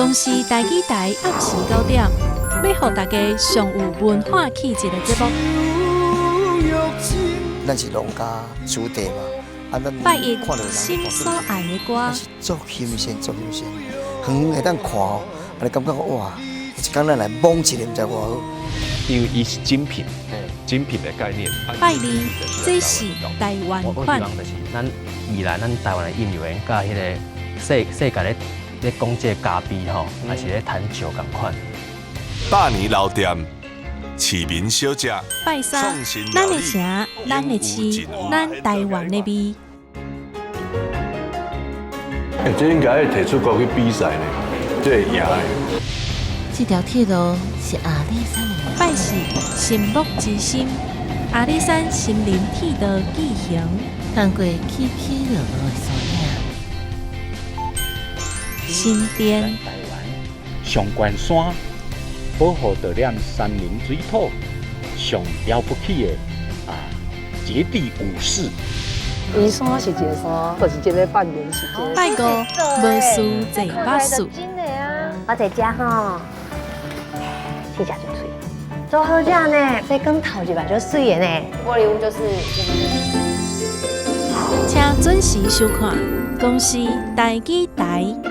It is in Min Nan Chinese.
公視台語台暗時9點，欲予大家上有文化氣質的節目。咱是農家子弟嘛，啊，咱拜一看著人心所愛的歌，是足新鮮，足新鮮，遠遠會當看哦，啊，你感覺哇，一工咱來摸一下，毋知偌好。因為伊是精品，精品的概念。拜二，這是台灣款。我希望就是咱未來咱台灣的音樂人，佮彼个世界咧講這个咖啡吼，抑是咧趁石仝款。百年老店，市民小食。拜三，咱的城，咱的市，咱台灣的味。欸，這應該會提出國去比賽呢，這會贏的。這條鐵路是阿里山的。拜四，神木之心，阿里山森林鐵道紀行。通過起起落落的山嶺。新店。台灣上懸山，保護著咱山林水土上了不起的啊，節地武士。移山是一个山，就是一个半圓是一个。拜五，無事坐巴士。我在遮吼，這食就媠，做好食呢，這剛頭一擺就媠的呢。玻璃屋就是我們。請準時收看，公視台語台。